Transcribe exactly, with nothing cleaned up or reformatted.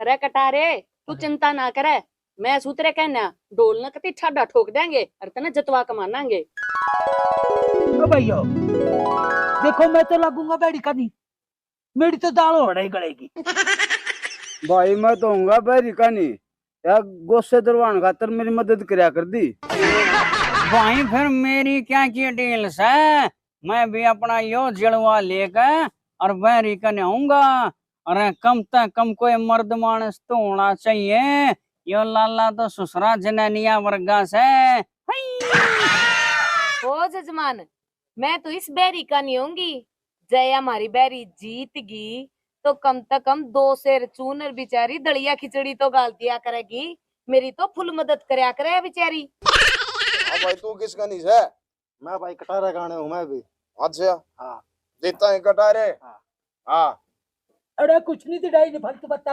अरे कटारे, तू चिंता ना करे, मैं सूतरे कहना ढोल न कती ठाडा ठोक देंगे और तने जतवा कमानांगे। ओ भाइयों, देखो, मैं तो लगूंगा बैरी कानी, मेरी तो दाल होड़े ही गलेगी। भाई, मैं तो हूँगा बैरी कानी, या गोसे दरवान खातर मेरी मदद करया कर दी। भाई, फिर मेरी क्या की डील से? मैं भी अपना यो जलवा लेकर और बैरी कने आऊंगा। अरे, कम ते कम कोई मर्द मानस तो होना चाहिए। यो लाला तो सुसरा जनानिया वर्गा से। ओ जजमान, मैं तो इस बैरी कानी होंगी। जय हमारी बैरी जीत गई तो कम से कम दो सेर चूनर बेचारी दलिया खिचड़ी तो गाल दिया करेगी। मेरी तो फुल मदद करया करे बेचारी। हाँ भाई, तू किस कानी से? मैं भाई कटारा काने हूँ मैं भी। अच्छा। हाँ। जीता है कटारे। हाँ। हाँ। अरे कुछ नहीं दिखाई नहीं, फालतू बता।